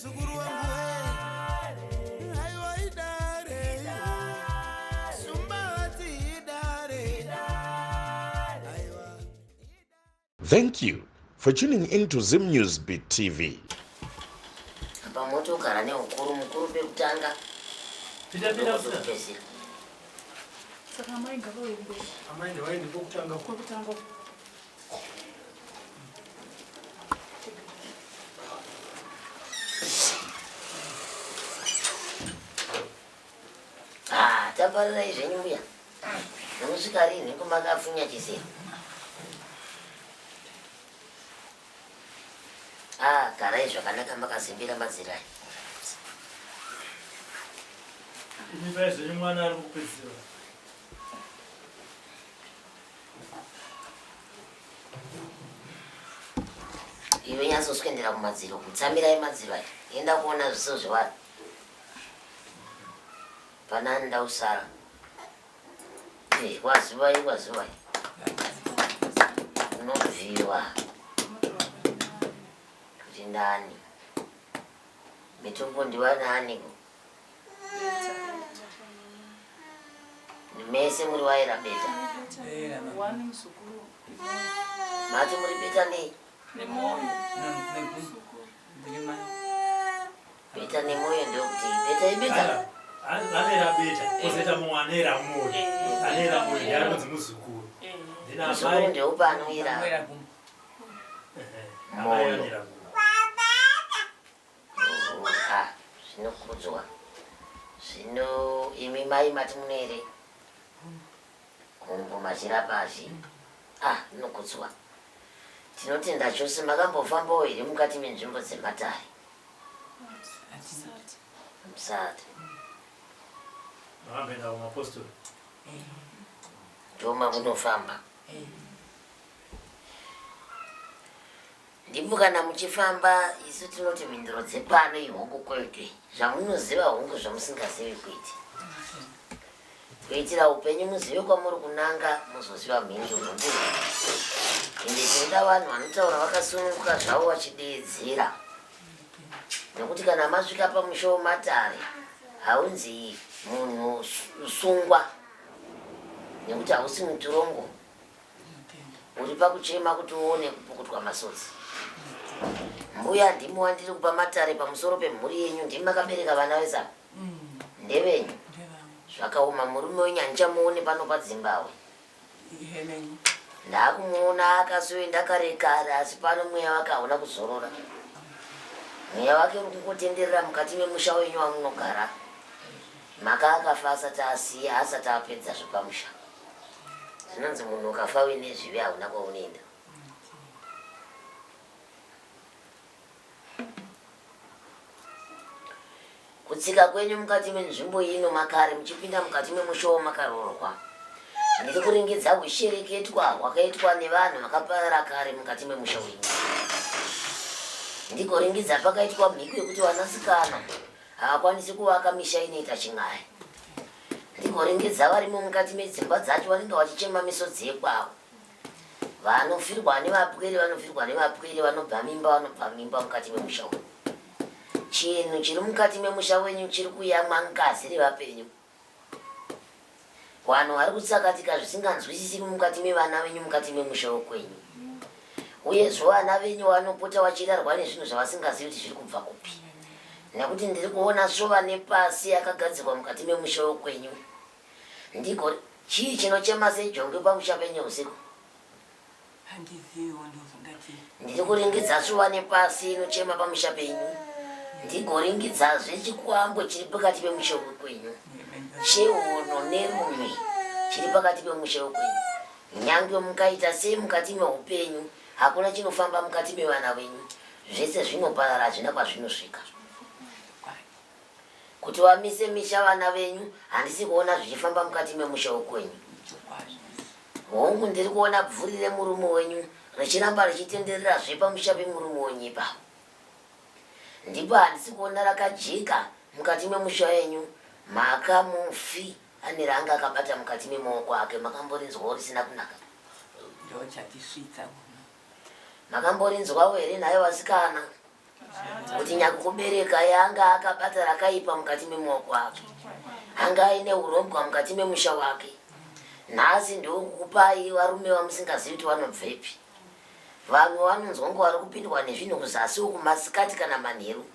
muzukuru wangu we aiwa idare sumbavati idare aiwa. Thank you for tuning in to Zim News Beat TV. Apa motogara neukuru mukuru pekutanga. Pinda pinda musikana. Kupedzisira. Saka amai ngavaende. Amai ndavaende kwekutanga. Kwekutanga. Ah, taparirai zvenyu mbuya. Munosvika rinhi kumakafunya chisero? Ah, garai zvakanaka makazimbira madzirai. Imi pai zvenyu mwana ari kupedzisira. Iwe nyatsoswendera kumadziro, kutsamirai madziro aya. Enda kuona zviso zvevanhu. Pana anoda kusara. Eh, kwazivai kwazivai. Unobviwa kuti ndani. Mitombo ndiwananiko? Mese muri waira beta. One muzukuru. Mati muri beta nei? Nemoyo. Beta nemoyo ndokuti beta ibeta. Anera beta, kozoita mumwe anera moyo. Anera moyo ndiye anonzi muzukuru. Then Muzukuru amai ndeupa anoira. amai anera gumbo. Ah, zvinokudzwa. Zvino imi mai mati munere gumbo machira pasi. Ah, zvinokudzwa. Tinotenda chose makambofambawo here mukati menzvimbo dzematare? Musati. Makamboenda kumapostori. Ndoma munofamba. Ndipo kana muchifamba isu tinoti mhinduro dzepano ihongu kwete. Zvamunoziva hongu zvamusingazivi kwete. Kuitira upenyu muzive kwamuri kunanga muzoziva mhinduro ndizvo. Ende tinoda vanhu vanotaura vakasununguka zvavo vachideedzera. Nekuti kana masvika pamusha wematare haunzi munhu sungwa nekuti hausi muturongo uri pakuchema kuti uone kupukutwa masodzi. Mbuya ndimi wandiri kupa matare pamusoro pemhuri yenyu ndimi makabereka vana vese ava ndevenyu. Zvakaoma murume wenyu handichamuone pano paDzimbahwe. Ndakumuona akasoenda kare kare asi pano mweya wake hauna kuzorora. Mweya wake uri kungotenderera mukati memusha wenyu wamunogara. Maka akafa asati asiya asati apedza zvepamusha. Zvinonzi munhu ukafa uine zvivi hauna kwaunoenda. Kutsika kwenyu mukati menzvimbo ino makare muchipinda mukati memusha wamakaroorwa. Ndiri kuringidza hushereketwa hwakaitwa nevanhu vakaparara kare mukati memusha wenyu. Ndigoringidza pakaitwa mhiko yekuti vanasikana havakwanisi kuvaka misha inoita chin'ai. Ndigoringidza varimo mukati medzimba dzacho vanenge vachichema misodzi yekwavo. Vanofirwa nevapwere vanofirwa nevapwere vanobva mimba vanobva mimba mukati memusha uyu. Chinhu chiri mukati memusha wenyu chiri kuyamwa ngazi revapenyu. Vanhu vari kutsakatika zvisinganzwisisiki mukati mevana venyu mukati memusha wekwenyu. Uyezve vana venyu vanopota vachirarwa nezvinhu zvavasingazivi kuti zviri kubva kupi. Nekuti ndiri kuona svova nepasi yakagadzirwa mukati memusha wekwenyu. Ndiko chii chinochema sejongwe pamusha penyu usiku? Handiziviwo ndozvingati. Ndiri kuringidza svuva nepasi inochema pamusha penyu. Ndigoringidzazve chikwambo chiri pakati pemusha wekwenyu. Chehono nerume chiri pakati pemusha wekwenyu. Nyange mukaita sei mukati meupenyu, hakuna chinofamba mukati mevana venyu. Zvese zvinoparara hazvina kwazvinosvika. Kuti vamise misha vana venyu handisi kuona zvichifamba mukati memusha wekwenyu. Hongu ndiri kuona bvuri remurume wenyu richiramba richitenderera zve pamusha pemurume wenyu ipapo. Ndipo handisi kuona rakajeka mukati memusha wenyu mhaka mufi ane raanga akabata mukati memaoko ake makamborinzwawo risina kunaka. Ndochatisvitsa kuno. Makamborinzwawo here nhai vasikana? Kuti nyakukubereka yanga akabata rakaipa mukati memaoko ake, anga aine urombwa mukati memusha wake. Nhasi ndokukupai varume vamusingazivi kuti vanobvepi. Vamwe vanonzwa kunge vari kupindwa nezvinhu kuzasi uku masikati kana manheru.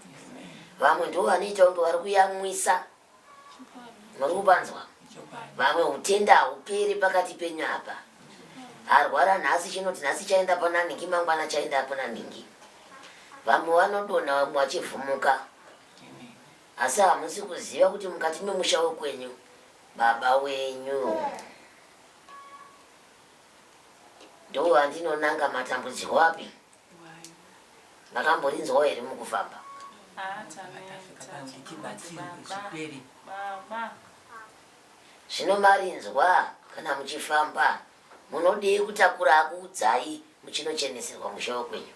Vamwe ndo vanoita kunge vari kuyamwisa. Muri kupanzwa? Vamwe utenda hauperi pakati penyu apa. Arwara nhasi chinoti nhasi chaenda pana nhingi mangwana chaenda pana nhingi. Vamwe vanodonha vamwe vachivhumuka. Asi hamusi kuziva kuti mukati memusha wekwenyu baba wenyu ndovandinonanga matambudziko api makamborinzwawo here mukufamba? Zvino marinzwa kana muchifamba munodii kutakura akuudzai muchinocheneserwa musha wekwenyu?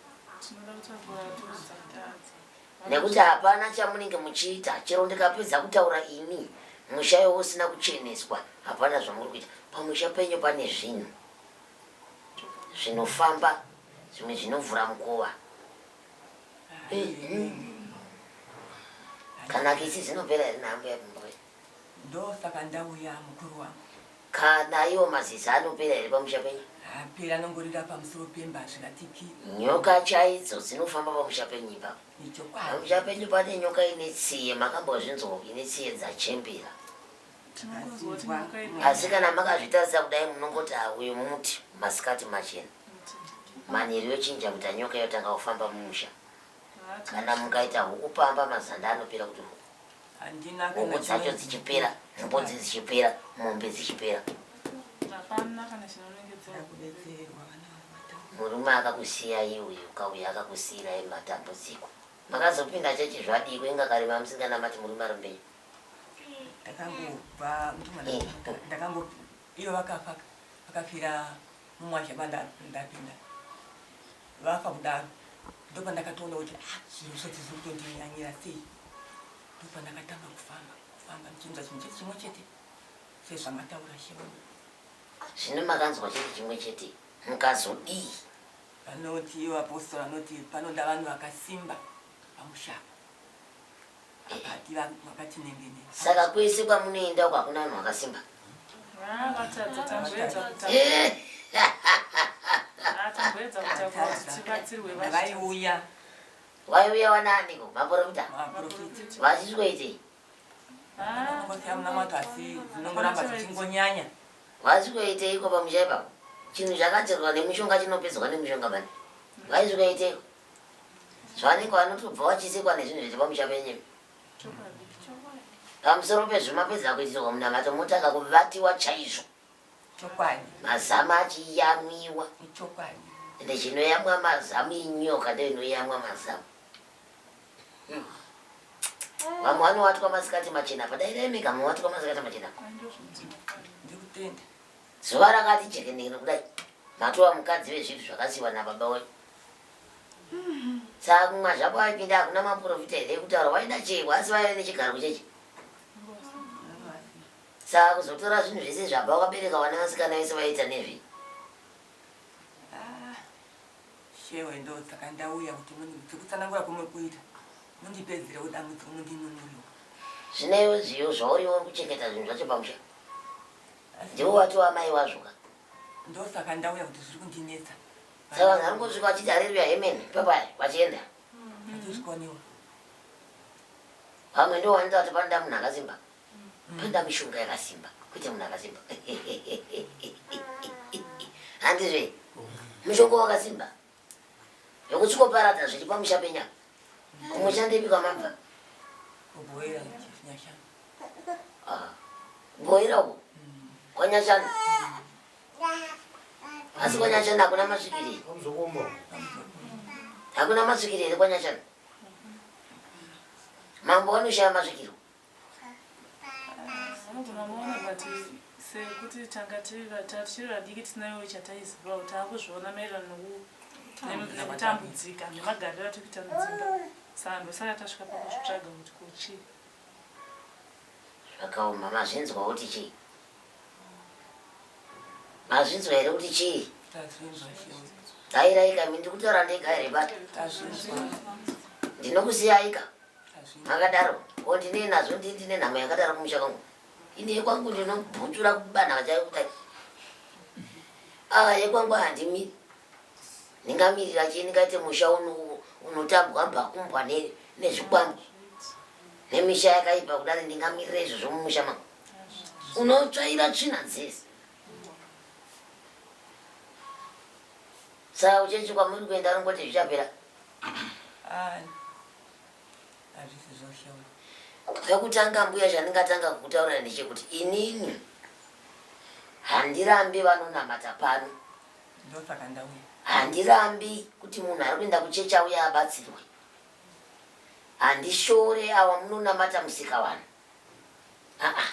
Nekuti hapana chamunenge muchiita chero ndikapedza kutaura ini musha iwo usina kucheneswa hapana zvamuri kuita. Pamusha penyu pane zvinhu zvinofamba zvimwe zvinovhura mukova. Kana kisi dzinopera here naambuya pambuya? Ndosaka ndauya mukuru wangu. Kana iwo mazizi anopera here pamusha penyu? Haapera, anongorira pamusoro pemba zviratiki. Nyoka chaidzo dzinofamba pamusha penyu ipapo. Ichokwadi. Pamusha penyu pane nyoka ine tsiye, makambozvinzwa ine tsiye dzachembera. Tinongonzwa kuti nyoka ine Asi kana makazvitarisa kudai munongoti uyu muti masikati machena. Manheru yochinja kuita nyoka yotanga kufamba mumusha. Kana mukaita huku pamba mazanda anopera kuti huku. Handina Huku kana dzacho chinonzi dzichipera, mbudzi dzichipera, mombe dzichipera. Hapana kana chinonongedzera. Kubetserwa vana vari Murume akakusiyai uyu ukauya akakusiyirai matambudziko. Makazopinda chechi zvadii inga kare mamusinganamati murume ari mupenyu? Ndakangobva ndakango iyo vakafa vakafira mumwazha ndapinda vafa kudaro ndopandakatoona kuti ah, zviro zvose zviri kutondinyanyira sei. Ndopandakatanga kufamba kufamba ndichinzwa chinhu chete chimwe chete sezvamataura shewe. Zvino makanzwa chete chimwe chete mukazodii? Vanoti ivo apostora vanoti panoda vanhu vakasimba pamushako apati vakati nengenenge. Saka kwese kwamunoenda uko hakuna vanhu vakasimba? Vatadza, tamboedza kutakura. Tamboedza kutakura kuti tibatsirwe vachitadza. Vaiuya. Vaiuya vanaaniko? Maprofita? Maprofita. Vachiswete? Vanongosiya munamato asi dzinongoramba dzichingonyanya. Vasvikoiteiko pamusha ipapo? Chinhu chakadzirwa nemushonga chinopedzwa nemushonga bani. Vaisvikoiteiko? Zvanenge vanotobva vachisekwa nezvinhu zviri pamusha penyu. Pamusoro pezvo mapedza kuitirwa munamato motanga kuvatiwa chaizvo. Chokwadi. Mazamu achiyamwiwa. Chokwadi. Ende chinoyamwa mazamu inyoka ndiyo inoyamwa mazamu. Vamwe vanovatwa masikati machena apa dai mega muvatwa masikati machena. Ndikutenda. Zuva rakati jekeneke kudai matova mukadzi vezvinhu zvakasiyiwa nababa wenyu. Saka kumwa zvako vaipinda hakuna maprofita here ekutaura waida chekwa asi vaive nechigaro kuchechi. Saka kuzotora zvinhu zvese zvabva wakabereka vana vasikana vese vaiita nezvei? Ah, shewe ndo saka ndauya kuti sekutsanangura kwamuri kuita mundipedzerewo dambudziko mundinunuriwo. Zvino iwe zviyo zvauriwo uri kuchengeta zvinhu zvacho pamusha ndiwo watova mai wazvo ka? Ndosaka ndauya kuti zviri kundinetsa. Saka vanhu vari kungosvika vachiti haleluya amen papaya vachienda. Hatizvikoniwo. Vamwe ndo vanoita kuti panoda munhu akasimba. Panoda mishonga yakasimba kwete munhu akasimba. Handizve mushonga wakasimba yokutsikoparadza zviri pamusha penyama. Kumusha ndepi kwamabva? Kuboera Nyashanu. Ah, Kuboera uko? KwaNyashanu? Asi kwaNyashanu hakuna masvikiri. Hakuna masvikiri here kwaNyashanu? Mambo vanoshaya masvikiro. Vanogona maona but sekuti tanga tiri vadiki tisinawo chataizivawo taakuzviona maererano nekutambudzika nemagariro atiri kuita mudzimba. Saka ndosaka tasvika pakuzvitsvaga kuti kuchii. Zvakaoma, mazvinzwa kuti chii? Mazvinzwa here kuti chii? Tazvinzwa shewe. Dairai kami ndikutaura ndega here bata? Tazvinzwa. Ndinokusiyaika makadaro o ndinei nazvo ndi ndine nhamo yakadaro kumusha kwangu ini yekwangu ndinobhutsura kubanha chaiyo kudai aa yekwangu handimiri ndingamirira chii ndingaite musha unotambwa mbakumbwa nezvikwambo nemisha yakaipa kudari ndingamirira izvozvo mumusha mangu unotsvaira tsvina dzese Saka kuchechi kwamuri kuenda anongoti zvichapera. Ah, hazvisi zvoshewa. Pekutanga mbuya chandingatanga kukutaurira ndechekuti inini handirambi vanonamata pano. Ndosaka ndauya. Handirambi kuti munhu ari kuenda kuchechi auye abatsirwe. Handishore ava munonamata musika vanhu. Aa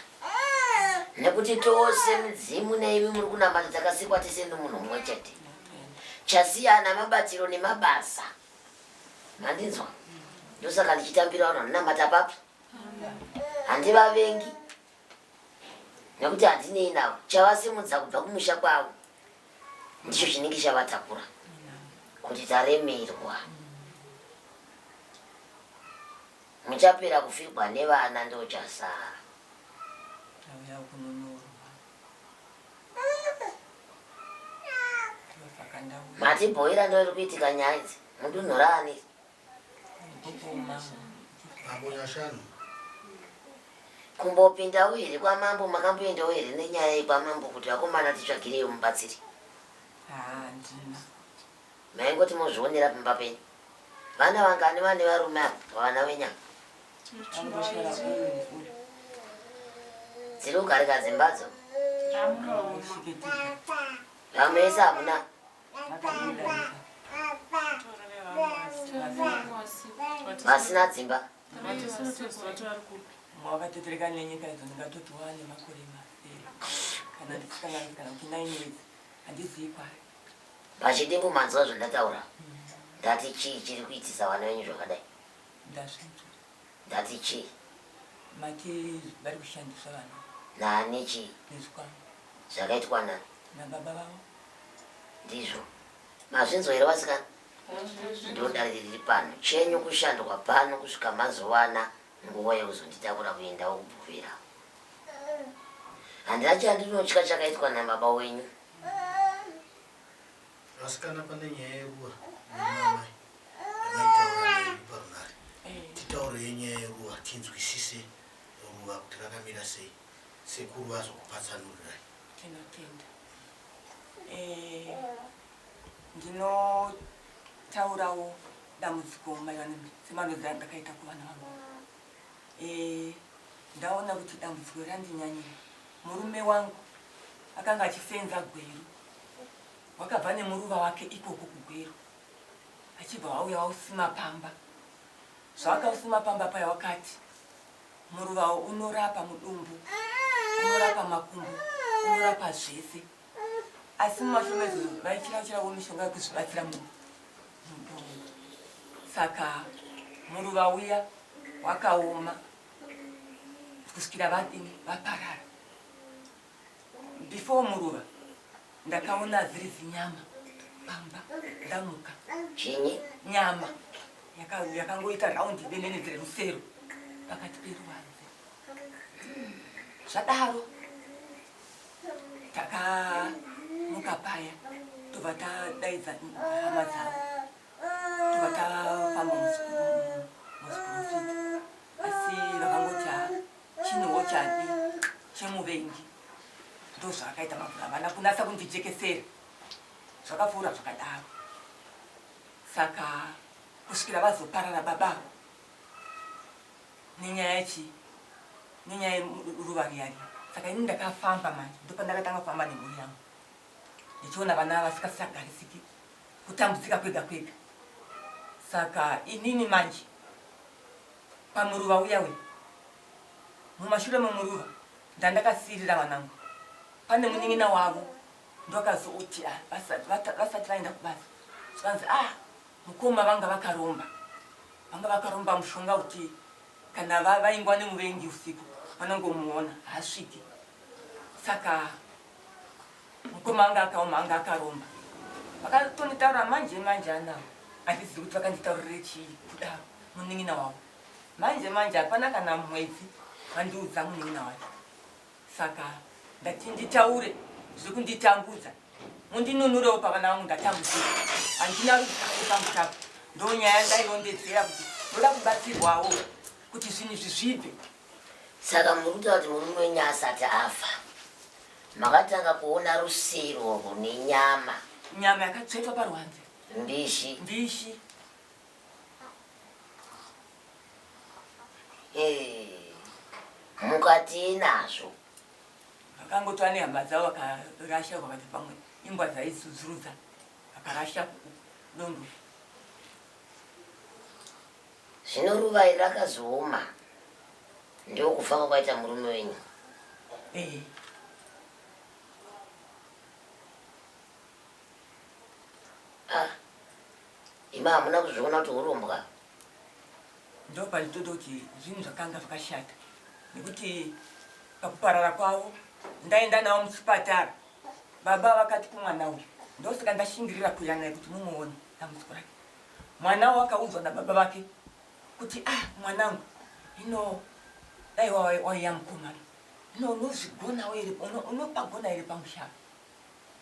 nekuti tose midzimu neimi muri kunamata takasikwa tese nomunhu mumwe chete. Chasiyana mabatiro nemabasa. Mandinzwa? Ndosaka ndichitambira vanhu vanonamata papi. Handivavengi nekuti handinei navo. Chavasimudza kubva kumusha kwavo ndicho chinenge chavatakura kuti taremerwa. Muchapera kufirwa nevana ndochasara. Ndauya kununurwa. Ndosaka ndauya. Matibhoira ndoiri kuitika nyaya idzi mudunhu raani? Ndokoma. Mambo Nyashanu. Kumbopindawo here kwamambo makamboendawo here nenyaya yekwamambo kuti vakomana titsvagireyo mubatsiri? Handina. Maingoti mozvionera pamba penyu. Vana vangani vane varume ava pavana venyama? Angoshara uyu neuyu. Dziri kugarika dzimbadzo. Shiketika. Vamwe vese hamuna. Vakabuda nyika. Vasina dzimba. Mumwe wakatetereka nenyika idzo ndingatoti wane makore masere kana ndichikanganisa kana kuti 9 years handizivi kwaari. Pachidimbu manzwa zvandataura? Ndati chii chiri kuitisa vana venyu zvakadai? Ndazvinzwa. Ndati chii? Mati vari kushandiswa vana. Naani chii? Nezvikwambo. Zvakaitwa nani? Nababa vavo. Ndizvo. Mazvinzwa here vasikana? Ndodare riri pano. Chenyu kushandwa pano kusvika mazowana nguva yekuzonditakura kuendawo kuBuhera. Handina chandinotya chakaitwa nababa wenyu. Vasikana pane nyaya yeruva nemamai yamaitaura neni parunhare. Titaurei nyaya yeruva tinzwisise ruva kuti rakamira sei. Sekuru vazokupatsanurirai. Tinotenda. Eh, ndinotaurawo dambudziko maererano semanodzero andakaita kuvana vangu. Eh, ndaona kuti dambudziko randinyanyira. Murume wangu akanga achisenza Gweru. Wakabva nemuruva wake ikoko kuGweru. Achibva wauya wausima pamba. Zvawakausima pamba paya wakati muruva unorapa mudumbu, unorapa makumbo, unorapa zvese. Asi mumashure mezvo vaichirachirawo mishonga yekuzvibatsira mudumbu. Saka muruva uya wakaoma kusvikira vadini vaparara. Before muruva ndakaona dziri zinyama pamba ndamuka. Chinyi? Nyama yakangoita yaka raundi denene dziri rusero pakati peruvanze. Zvadaro takamuka paya tobva tadaidza hama dzavo tobva tafamba muziprofita asi vakangoti ha chinhuwo chadi chemuvengi ndozvaakaita mavhura havana kunatsa kundijekesera zvakapfuura zvakadaro saka kusvikira vazoparara baba nenyaya yechii nenyaya yeruva riya riya saka ini ndakafamba manje ndopandakatanga kufamba nemhuri yangu ndichiona vana vasikasagarisiki kutambudzika kwega kwega saka inini manje pamuruva uya uya mumashure memuruva ndandakasiirira vanangu pane munin'ina wavo ndokazoti ah, vasati vaenda kubasa zvikanzi ah mukoma vanga vakaromba vanga vakaromba mushonga kuti kana vaingwa nemuvengi usiku vanongomuona haasviki saka Mukoma anga akaoma anga akaromba. Vakatonitaura manje manje anawo. Handizivi kuti vakanditaurire chii kudaro. munin'ina wavo. Manje manje hapana kana mwedzi vandiudza munin'ina wacho. Saka ndati nditaure zviri kunditambudza. Mundinunurewo pavana vangu ndatambudzika. Handina rugare pamusha apa. Ndonyaya ndairondedzera kuti ndoda kubatsirwawo kuti zvinhu izvi zvibve. Saka muri kutaura kuti murume wenyu asati afa makatanga kuona rusero rune nyama. Nyama yakatsvetwa paruwanze. Mbishi. Mbishi. Eh, mukatii nazvo? Vakangotora nehama dzavo vakarasha vakati pamwe imbwa dzaidzudzurudza vakarasha dondo. Zvino ruva iri rakazooma ndokufa kwakaita murume wenyu. Eh. Ah, imi hamuna kuzviona kuti hurombwa? Ndopanditoda kuti zvinhu zvakanga zvakashata nekuti pakuparara kwavo ndaenda navo muchipatara baba vakati kumwana uyu ndosaka ndashingirira kuuya naye kuti mumuone dambudziko rake. Mwana wakaudzwa nababa vake kuti ah mwanangu hino dai waiya mukomana hino unozvigonawo here unopagona here pamusha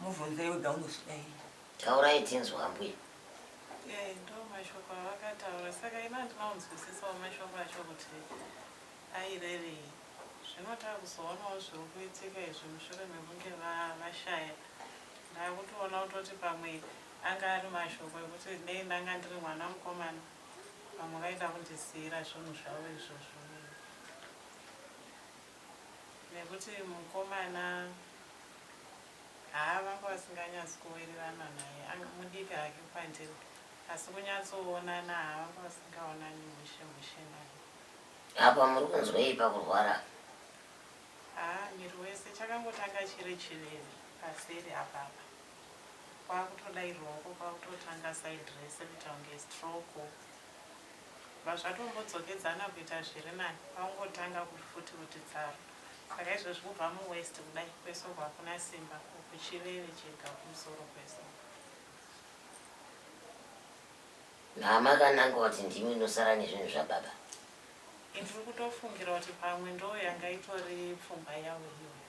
mubvunzei wega unozvida here. Taurai tinzwa ambuya. Eh, ndo mashoko avakataura saka ini handina kunzwisisawo mashoko acho kuti airevei. Zvino takuzoonawo zviri kuitika izvi mushure mekunge vashaya ndakutoona kutoti pamwe Anga ari mashoko ekuti dei ndanga ndiri mwana mukomana vamwe vaida kundisiira zvinhu zvavo izvozvo nekuti mukomana haa vanga vasinganyatsi kuwirirana naye mudiki hake kwandiri asi kunyatsoonana haa vanga vasingaonani mushe mushe naye. Apa muri kunzwei pakurwara? Haa miri wese chakangotanga chiri chiveve paseri apapa. Kwakutodai ruoko kwakutotanga side rese kuita kunge stroke bva zvatombodzokedzana kuita zviri nani kwakungotanga futi kuti tsaru saka izvezvi kubva muwest kudai kwese uku hakuna simba uku chiveve chega kumusoro kwese uku. Makananga kuti ndimi inosara nezvinhu zvababa. Ndiri kutofungira kuti pamwe ndo yanga itori pfungwa yavo iyoyo.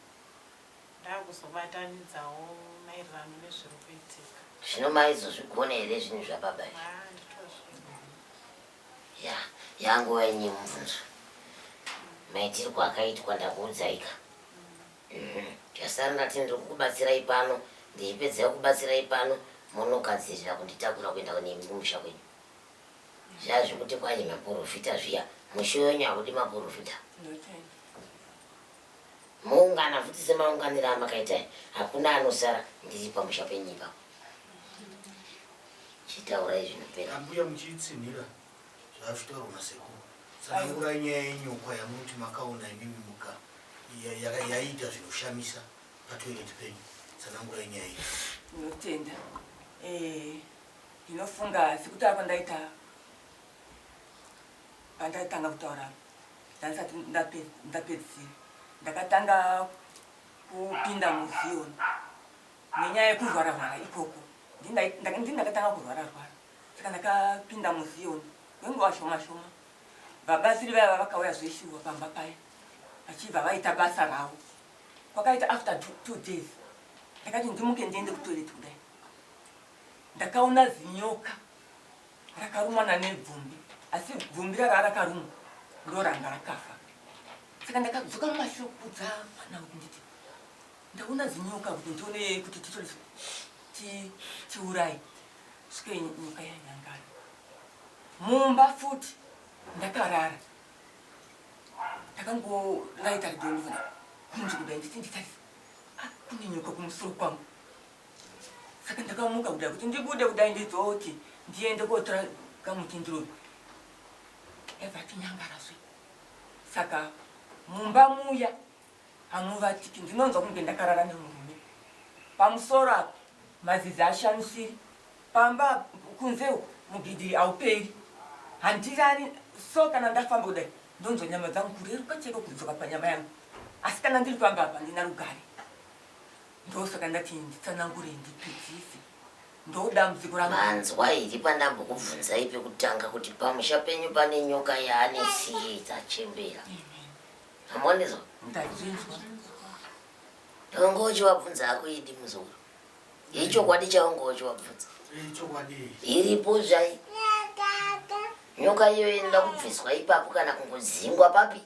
Ndakuzobatanidzawo maererano nezviri kuitika. Zvino maizozvigona here zvinhu zvababa izvi? Haa nditozvigona. Ya, yanguva yenyu yemubvunzo. Maitirwo akaitwa ndakuudzaika. Mhm. Chasara ndati ndiri kukubatsirai pano, ndichipedza kukubatsirai pano monogadzirira kunditakura kuenda nemi kumusha kwenyu. Zviya zvekuti kwai maporofita zviya, mushe wenyu haudi maporofita. Ndotenda. Moungana futi semaunganiro amakaita aya hakuna anosara ndiri pamusha penyu ipapo. Chitaurai zvinopera. Ambuya muchitsinhira zvazvitaurwa nasekuru tsanangurai nyaya yenyoka yamunoti makaona imimi muka yaiita zvinoshamisa patoilet penyu tsanangurai nyaya iyi. Ndinotenda. Eh, ndinofunga sekutaura kwandaita pandatanga kutaura ndandisati ndapedzisira ndakatanga kupinda muZion nenyaya yekurwara rwara ikoko ndini ndakatanga kurwara rwara saka ndakapinda muZion kwenguva shoma shoma vabatsiri vaya vavakauya zveshuwa pamba paya vachibva vaita basa ravo kwakaita after 2 days ndakati ndimuke ndiende kutoilet kudai ndakaona zinyoka Rakarumana nebvumbi asi bvumbi rara rakarumwa ndoranga rakafa. Saka ndakadzoka mumashure kuudza mwana kuti nditi ndaona zinyoka kuti ndione kuti titore tiuraye svike nyoka yanyangara. Mumba futi ndakarara ndakangolaita ridho ndivona kunze kudai nditi nditarise ah, kune nyoka kumusoro kwangu. Saka ndakamuka kudai kuti ndibude kudai ndizoti ndiende kotora kamuti ndirove. Yabva yatinyangara zve. Saka mumba muya hamuvatiki ndinonzwa kunge ndakarara nemurume. Pamusoro apa mazizi ashamisiri pamba kunze uku mugidhiri hauperi. Handirari so kana ndafamba kudai ndonzwa nyama dzangu kureruka chaiko kudzoka panyama yangu. Asi kana ndiri pamba apa handina rugare. Ndosaka ndati nditsanangure ndipedzise. Ndodambudziko rangu. Manzwa here pandambokubvunzai pekutanga kuti pamusha penyu pane nyoka yaane tsiye dzachembera? Hamuonizwa? Ndazvinzwa. Wanga uchivabvunza hako idi muzukuru. Ichokwadi chawanga uchivabvunza. Ichokwadi. Iripo zvai. Nyoka iyoyo inoda kubviswa ipapo kana kungodzingwa papi?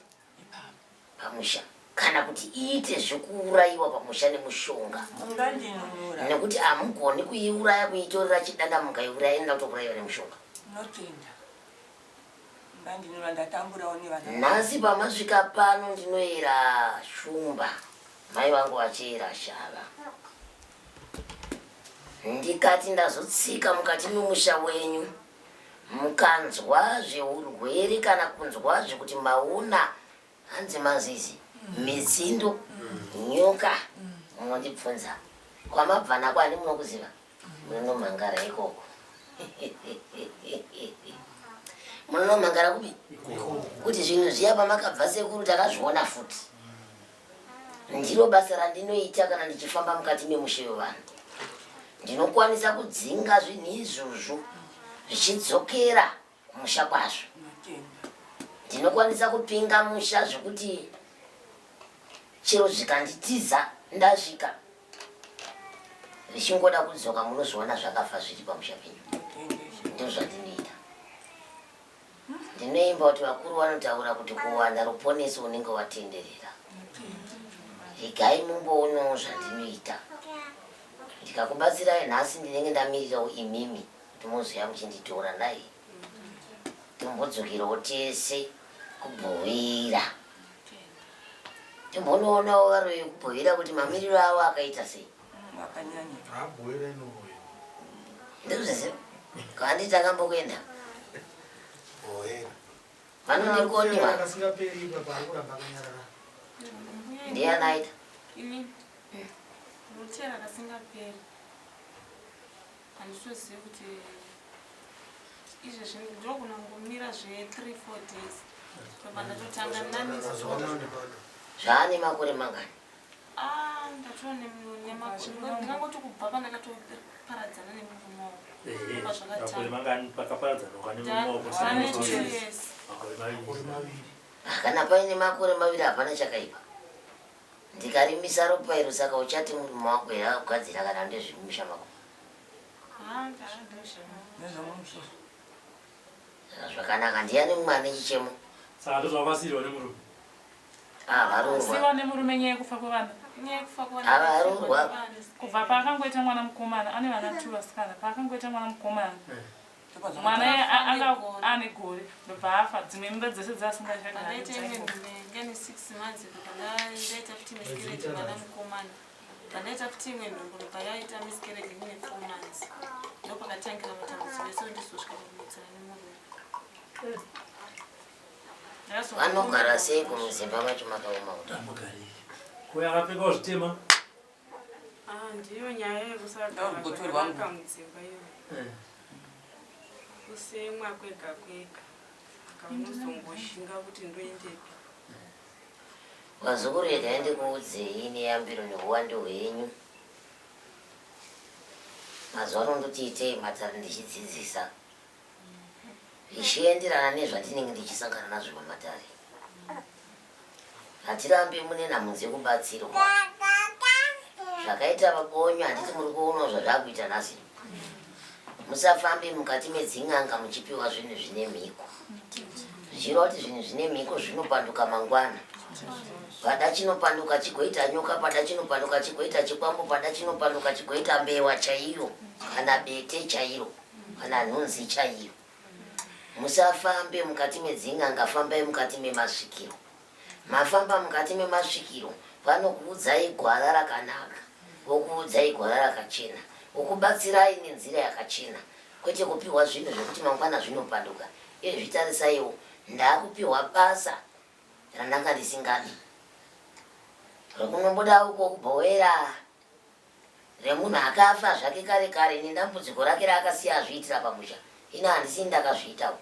Pamusha. Kana kuti iite zvekuurayiwa pamusha nemushonga. Mungandinunura. Nekuti hamugoni kuiuraya kuitorera chidanda mukaiuraya inoda kutourayiwa nemushonga. Notenda. Mungandinunura ndatamburawo nevana. Nhasi pamasvika pano ndinoera shumba. Mai vangu vachiera shava. Ndikati ndazotsika mukati memusha wenyu mukanzwa zveurwere kana kunzwa zvekuti maona hanzi mazizi mitsindo nyoka munondibvunza kwamabva nako ani munokuziva munonomhangara ikoko munonomhangara kupi kuti zvinhu zviya pamakabva sekuru takazviona futi Ndiro basa randinoita kana ndichifamba mukati memushe wevanhu. Ndinokwanisa kudzinga zvinhu izvozvo zvichidzokera kumusha kwazvo. Ndinokwanisa kupinga musha zvekuti chero zvikanditiza ndasvika zvichingoda kudzoka munozviona zvakafa zviri pamusha penyu. Ndozvandinoita. Ndinoimba kuti vakuru vanotaura kuti kuwana ruponeso unenge watenderera. Regai mumboonawo zvandinoita. Ndikakubatsirai nhasi ndinenge ndamirirawo imimi kuti mozouya muchinditora nhai. Tombodzokerawo tese kubhowera. Tombonoonawo varoyi vekubhowera kuti mamiriro avo akaita sei. Makanyanya. Abhowera inoroya. Ndozviziva. Kandi takambokuenda. Bhowera. Vanondikoniwa. Kasingaperi ipapa ari kuramba akanyarara. Ndiani aita? Ini. Ndinotera kasingaperi. Handitozivi kuti izvezvi ndogona kungomira zve 3 4 days. Ndobva ndatotanga nani. Zvaane makore mangani? Ah, ndatova nemakore ndingangoti kubva pandakatoparadzana nemurume wangu. Makore mangani pakaparadzana nemurume wako? Pane 2 years. Makore maviri. Ah, kana paine makore maviri hapana chakaipa. Ndikarimisa ropa iro saka uchati murume wako here akugadzira kana ndezvemumusha mako? Ah, ndezvemumusha. Saka zvakanaka ndiani mumwe ane chichemo? Saka ndozvawakasiirwa nemurume? Ah, varoorwa. Siwa nemurume nyaya yekufa kwevana. Nyaya yekufa kwevana. Ah, varoorwa. Kubva paakangoita mwana mukomana, ane vana 2 vasikana, paakangoita mwana mukomana. Mwana iye anga ane gore ndobva afa dzimwe mimba dzese dzaasingachadi Pandaita imwe nhumbu ine 6 months ndobva ndaita futi miscarriage mwana mukomana. Pandaita futi imwe nhumbu ndobva yaita miscarriage ine 4 months. Ndopakatangira matambudziko ese ndizosvika pakunetsana nemurume. Vanogara sei kumuzimba macho makaoma kuti? Amugariki. Ko yakapfekawo zvitema? Ah, ndiyo nyaya yekusagara Ndokutorwa wangu. zvakanaka mudzimba iyo. Kusemwa kwega kwega. Saka unozongoshinga kuti ndoendepi. Vazukuru regai ndikuudzei neyambiro nehuwandu hwenyu. Mazuva ano ndoti itei matare ndichidzidzisa. Zvichienderana nezvandinenge ndichisangana nazvo pamatare. Hatirambi mune nhamo dzekubatsirwa. Zvakaita vabonyo handiti muri kuonawo zvazvakuita nhasi. Musafambe mukati medzin'anga muchipiwa zvinhu zvine mhiko. Zvichireva kuti zvinhu zvine mhiko zvinopanduka mangwana. Pada chinopanduka chigoita nyoka, pada chinopanduka chigoita chikwambo, pada chinopanduka chigoita mbewa chaiyo kana bete chairo kana nhunzi chaiyo. Musafambe mukati medzin'anga, fambai mukati memasvikiro. Mafamba mukati memasvikiro vanokuudzai gwara rakanaka, vokuudzai gwara rakachena, vokubatsirai nenzira yakachena, kwete kupiwa zvinhu zvekuti mangwana zvinopanduka. Izvi tarisaiwo, ndakupiwa basa randanga ndisingadi rekunomboda uko kubhowera remunhu akafa zvake kare kare nedambudziko rake raakasiya azviitira pamusha. Ini handisi ndakazviitawo.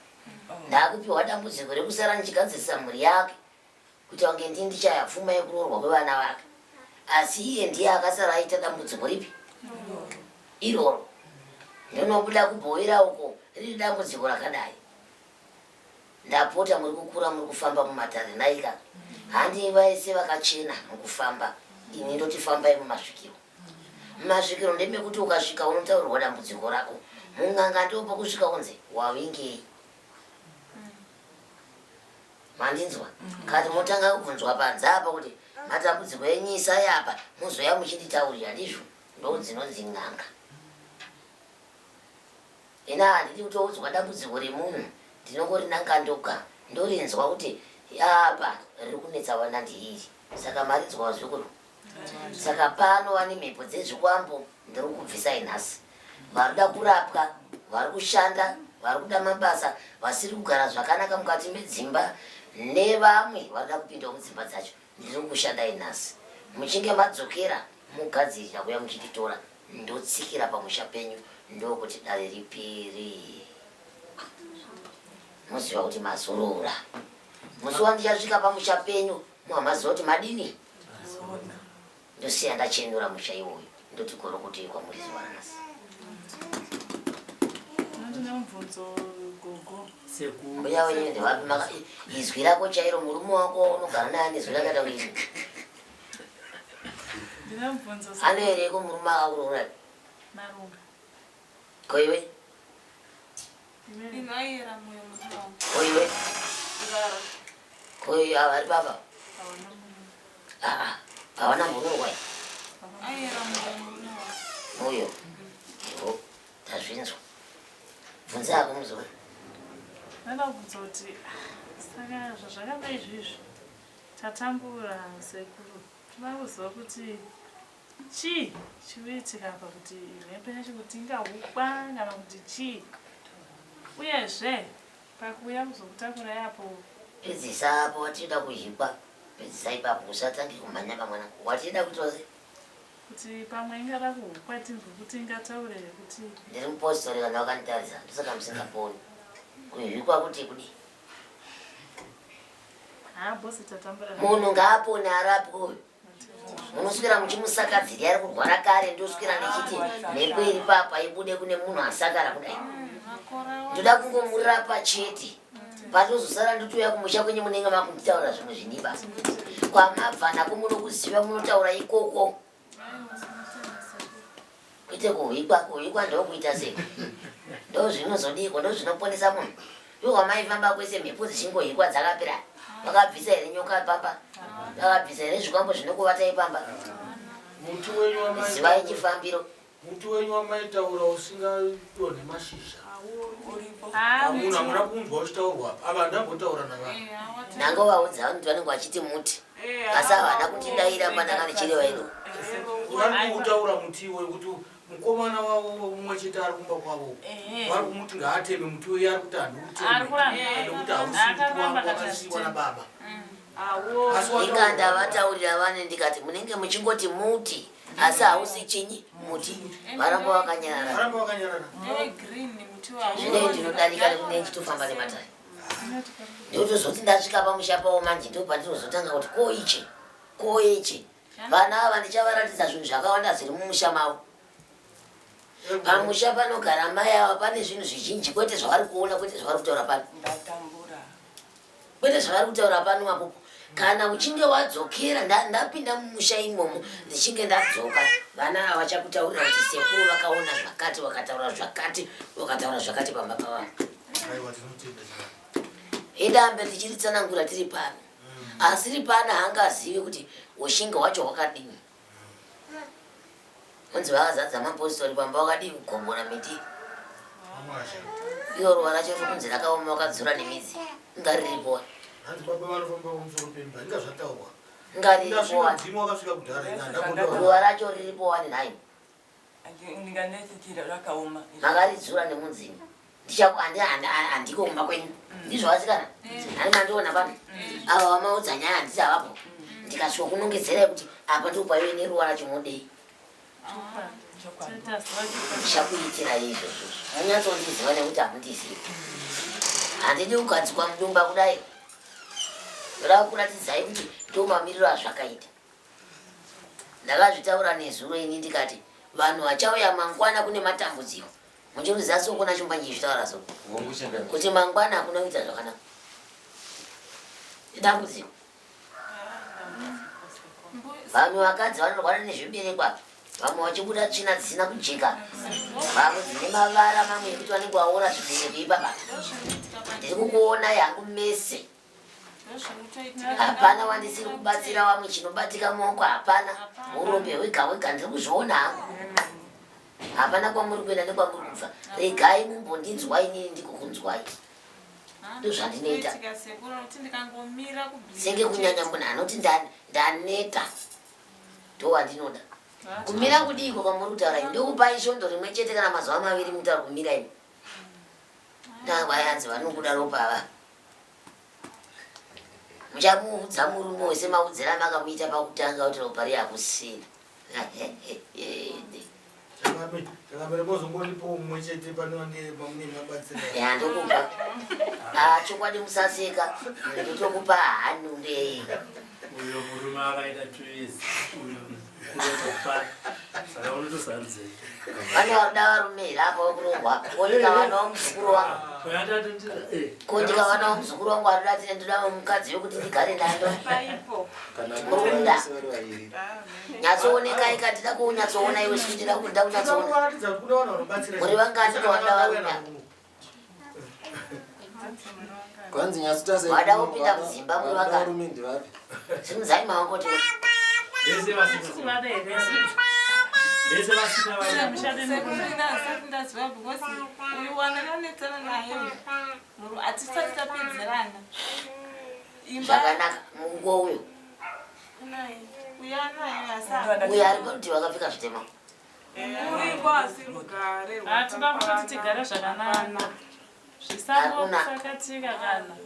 Ndakupiwa dambudziko rekusara ndichigadzirisa mhuri yake kuita kunge ndini ndichaya pfuma yekuroorwa kwevana vake, asi iye ndiye akasara aita dambudziko ripi iroro. Ndinobuda kubhowera uko riri dambudziko rakadai. Ndapota muri kukura muri kufamba mumatare nhaika. Handi vaese vakachena mukufamba. Ini ndoti fambai mumasvikiro. Mumasvikiro ndemekuti ukasvika unotaurirwa dambudziko rako. Mun'anga ndipo pokusvika kunzi wavingei. Mandinzwa? Kati motanga kubvunzwa panze apa kuti matambudziko enyu isai apa mozouya muchinditaurira ndizvo ndodzinonzi n'anga. Ini handidi kutoudzwa dambudziko remunhu ndinongorinanga ndoga ndorinzwa kuti apa riri kunetsa vana ndiiri saka marinzwa vazukuru saka pano vane mhepo dzezvikwambo ndiri kukubvisai nhasi varikuda kurapwa vari kushanda vari kuda mabasa vasiri kugara zvakanaka mukati medzimba nevamwe varikuda kupindawo mudzimba dzacho ndiri kukushandai nhasi muchinge madzokera mugadzirira kuya muchititora ndotsikira pamusha penyu ndokuti dare ripere moziva kuti mazorora musi wandichasvika pamusha penyu muhamaziva kuti madini ndosiya ndachenura musha iwoyo ndoti korokotei kwamuri zuva ranhasi Ndine mubvunzo gogo. Mbuya wenyu ndevapi maka izwi rako chairo murume wako unogara naye ane izwi rakaita kunge Ndine mubvunzo. Anoereko murume akakuroora? Marunga. Ko iwe? Ndinoyera moyo murume wangu. Ko iwe? Ko iwe ava vari papa? Ah, havana murume wai. Ayera moyo murume wangu. Moyo. Yo, tazvinzwa. Bvunza hako muzukuru. Ndinoda kubvunza kuti saka zvazvakadai izvizvi tatambura sekuru toda kuziva kuti chii chikuitika apa kuti mhepo yacho kuti ingahukwa kana kuti chii uyezve pakuuya kuzokutakurai apo Pedzisa apo watinoda kuhikwa pedzisa ipapo usatange kumhanya pamwana watinoda kuitwa sei Kuti pamwe ingada kuhukwa tinzwe kuti ingataure here kuti. Ndiri mupositori kana wakanditarisa ndosaka musingaponi. Kuhwikwa kuti kudii? Haa boss tatambura. Munhu ngaapone arapwe uyu. Munoswera muchimusakadziri ari kurwara kare ndoswera ndichiti mhepo iri papa ibude kune munhu asakara kudai. Ndoda kungomurapa chete. Patozosara ndotouya kumusha kwenyu munenge makunditaura zvimwe zviniba. Kwamabva nako munokuziva munotaura ikoko. Kwete kuhwikwa, kuhwikwa ndokuita sei? Ndozvinozodiko, ndozvinoponesa munhu. Iwe kwamaifamba kwese mhepo dzichingohikwa dzakapera. Vakabvisa here nyoka pamba? Vakabvisa here zvikwambo zvinokuvatai pamba? Muti wenyu wamai Zivai chifambiro. Muti wenyu wamaitaura usingadonhe mashizha. Ah, Hamuna hamuna kunzwa uchitaurwa apa. Ava ndambotaura navanhu. Ndangovaudza vanoti vanenge vachiti muti. Asi havana kundidaira pandanga ndichireva iro. Vari kutaura muti iwoyo kuti mukomana wavo mumwe chete ari kumba kwavo. Vari kumuti ngaateme muti uyo ari kuti Ari kuramba. handiuteme. Nekuti hausi muti Akaramba wangu akati wakasiiwa hazvitemi. nababa. Inga ndavataurira vane ndikati munenge muchingoti muti asi hausi chinyi muti varamba vakanyarara. Varamba vakanyarara. Zvinei ndinodarika nekune ndichitofamba nematare. Ndotozoti ndasvika pamusha pavo manje ndopandinozotanga kuti ko ichi ko ichi vana ava ndichavaratidza zvinhu zvakawanda zviri mumusha mavo. Pamusha panogara mai ava pane zvinhu zvizhinji kwete zvavari kuona kwete zvavari kutaura pano. Kwete zvavari kutaura pano apopo. Kana uchinge wadzokera ndapinda mumusha imomo ndichinge ndadzoka vana ava vachakutaurira kuti sekuru vakaona zvakati vakataura zvakati vakataura zvakati pamba pavavo. Idambe tichiritsanangura tiri pano. Asiri pano haangazivi kuti ushinge hwacho hwakadini. Hanzi vakazadza mapositori pamba vakadii kugombora miti. Iro ruva racho riri kunzi rakaoma vakadzura nemidzi. Inga riripo wani. Hanzi baba vanofamba pamusoro pemba inga zvataurwa. Inga riripo wani. Mudzimu wakasvika kudhara inga ndambotaura. Ruva racho riripo wani nhai. Ndinganetsitira rakaoma. Makaridzura nemudzimu. Handiko kumba kwenyu. Ndizvo vasikana. Hani mandiona pano. Ava vamaudza nyaya handisi avapo. Ndikasvika kunongedzerai kuti apa ndipo paive neruva racho modei. Ndichakuitirai izvozvo. Munyatsondiziva nekuti hamundizivi. Handidi kugadzikwa mudumba kudai. Ndoda kukuratidzai kuti ndomamiriro azvakaita. Ndakazvitaura nezuro ini ndikati vanhu vachauya mangwana kune matambudziko. Muchiruziva soko nachumba njichitaura so kuti mangwana hakuna kuita zvakanaka. Idambudziko. Vamwe vakadzi vanorwara nezviberekwa, vamwe vachibuda tsvina dzisina kujeka, vamwe dzine mavara mamwe ekuti vanenge vaora zvibereko ipapa. Ndiri kukuonai hangu mese. Hapana wandisiri kubatsira wamwe chinobatika muoko hapana. Urombe hwega hwega ndiri kuzviona hangu. Hapana kwamuri kuenda nekwamuri kubva. Regai mumbondinzwa inini ndikukunzwai. Ndozvandinoita. Senge kunyanya munhu anoti ndaneta ndowandinoda. Kumira kudiiko kwamuri kutaura imi? Ndokupai svondo rimwe chete kana mazuva maviri mutaura kumira imi. Ndakwayanzi vanokuda ropa ava. Muchamuudza murume wese maudzira amakamuita pakutanga kuti ropa riya hakusina. Changamire mozongondipo mumwe chete pane vange pamunenge mabatsira. Ya ndokupa. Ah chokwadi musaseka. Ndotokupa hanunde. Uyo murume akaita 2 years uyo kurotopa saka unotosarudzei. Pane varuda varume here apa vekurohwa? Ko ndikawanawo muzukuru wangu. Ko ndikawanawo muzukuru wangu anoda tine ndoda mukadzi wekuti ndigare nando. Murunda. Nyatsooneka ika ndida kunyatsoona iwe siku ndida kuda kunyatsoona. Kuratidza kuti kune vanhu vanobatsira. Muri vangani vanoda varume? Kwanzi nyatsotarisa Wada kupinda mudzimba muri vangani? Varume ndivapi? Simudzai maoko tione. Vese vasina Kuvada here? Vese vasina vari. Sekuru ini handisati ndaziva because uyu wandakanetsana naye uyu hatisati tapedzerana. Imba Zvakanaka muko uyo. naye uyu anaye asi Uyo ari parutivi akapfeka zvitema. Uriko asi rugare Hatida kuti tigare zvakanaka. Zvisangosakatika kana.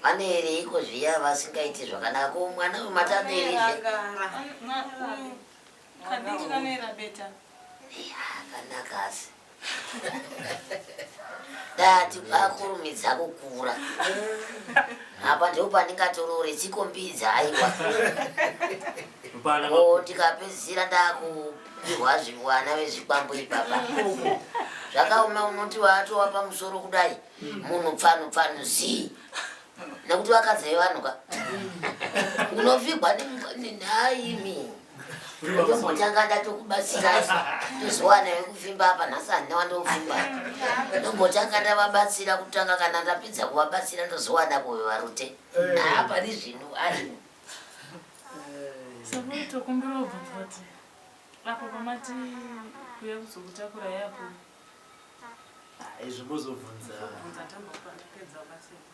Vanoereiko zviya vasingaiti zvakanaka ko mwana uyu mati anoereizve kadiki kanoera beta. akanaka asi dati akurumidza kukura apa ndipo pandingatorore tsikombidza aiwa o ndikapedzisira ndakupihwa zviwana vezvikwambo ipapa zvakaoma unoti watova pamusoro kudai munhu pfanu pfanu zii nekuti vakadzi vevanhu ka unofigwa nehaimi ndombotanga ndatokubatsira tozowana vekufimba apa nhasi handina wandofimba ndombotanga ndavabatsira kutanga kana ndapedza kuvabatsira ndozowana kuve varute haapani zvinhu ari Sekuru tokumbira kubvunza kuti apo pamati kuya kuzokutakura yapo Izvo mozobvunza.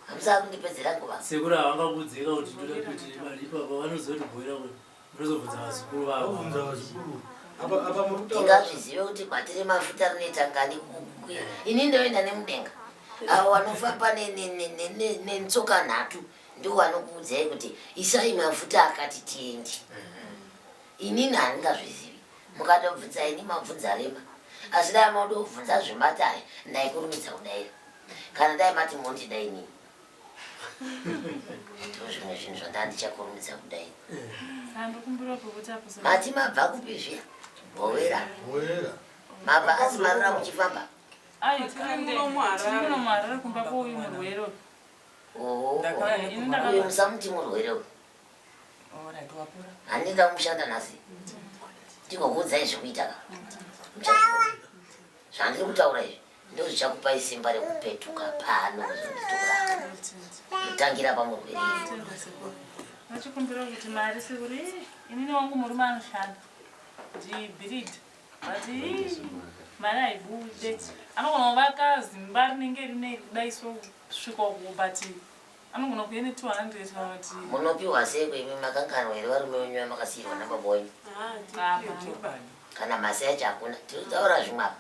hamusaa kundipedzera nguva. Sekuru havangakuudzika kuti ndoda kuti mari ipapa vanozotibhuira kuti munozobvunza vazukuru vavo. Vobvunza vazukuru. Apa apa muri kutaura. Ndingazvizive kuti gwati remafuta rinoita ngani ini ndoenda nemudenga. Avo vanofamba netsoka nhatu ndivo vanokuudzai kuti isai mafuta akati tiendi. Inini handingazvizivi. Mukatobvunza ini mabvunza rema. Asi dai mauda kubvunza zvematare ndaikurumidza kudaira. Kana dai mati mondida inini. Ndozvimwe zvinhu zvandandichakurumidza kudaira. Saka ndokumbira pekuti apo Mati mabva kupi zviya? Bowera. Bowera. Mabva asi marura muchifamba. Ai, Tiri muno muHarare. tiri muno muHarare kumba kwouyu murwere uyu. Oho. Ini ndakabva- Uyu musamuti murwere uyu. Alright, wapora. Handinga kumushanda nhasi. Ndikokuudzai zvekuita ka. Muchazviona. Zvandiri kutaura izvi ndozvichakupai simba rekupetuka pano kuzonditora. Kutangira pamurwere iri. Tenda sekuru. Ndachikumbira kuti mari sekuru ii, inini wangu murume anoshanda ndibhiridha but ii, mari haibude anogona kuvaka zimba rinenge rine kudai so kusvika uko but anogona kuuya ne 200 kana kuti Munopiwa sei imi makanganwa here varume venyu vamakasiyirwa nababa wenyu? Kana masi acho hakuna. Tinotaura zvimwe apa.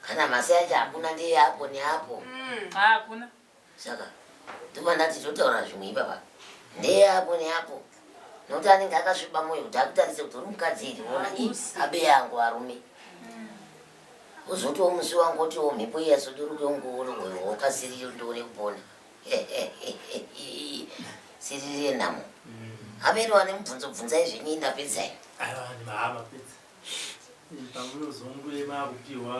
Kana masi acho hakuna ndiye apo neapo. Hakuna. Saka ndobva ndati totaura zvimwe ipapa. Ndeye apo neapo. Nokuti anenge akasviba mwoyo kuti akutarise kuti uri mukadzi iri ona i abe yangu varume. Uzotiwo musi wangu otiwo mhepo iya soduruke ungowokasirire ndione kupona. Sirire nhamo. Amene wane mubvunzo bvunzai zvenyu ndapedzai. Aiwa ndimahama pedza. Pamunozonge makupiwa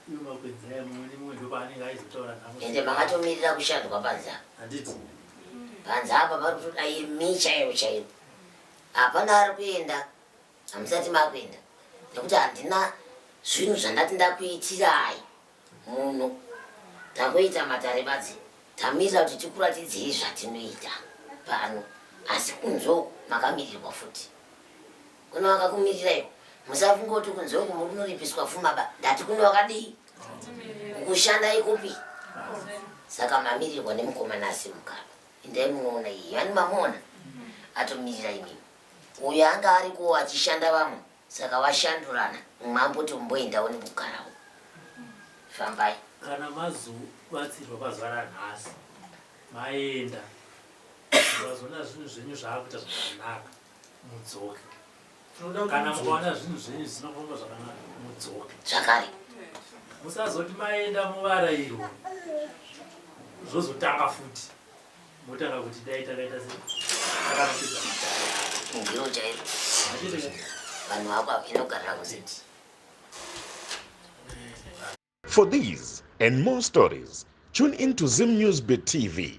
iwo makwenzi aya mumwe nemumwe ndopaanenge aizotaura nhamo. Ende makatomirira kushandwa panze apa. Handiti? Panze apa pari kutoda imi chaiyo chaiyo. Hapana ari kuenda, hamusati makuenda nekuti handina zvinhu zvandati ndakuitirai muno. Tangoita matare badzi, tamirira kuti tikuratidzei zvatinoita pano, asi kunze uku makamirirwa futi. Kune vakakumirirai musafunga kuti kunze uku muri kunoripiswa fuma ba. Ndati kune wakadii kushandai kupi? Saka mamirirwa nemukomana asimuka. Endai munoona iyi yani mamuona atomirira imimi. Uyo anga ariko achishanda vamwe saka vashandurana mumwe amboti umboendawo nekugarawo. Fambai. Kana mazobatsirwa pazuva ranhasi maenda mukazoona zvinhu zvenyu zvaakuita zvakanaka mudzoke kana mukaona zvinhu zvenyu zvisina kufamba zvakanaka mudzoke zvakare musazoti maenda muvarairwa zvozotanga futi motanga kuti dai takaita se takanopedza matare ndiro chairo vanhu vako inogarira kuziti. For these and more stories, tune in to Zim News Bit TV.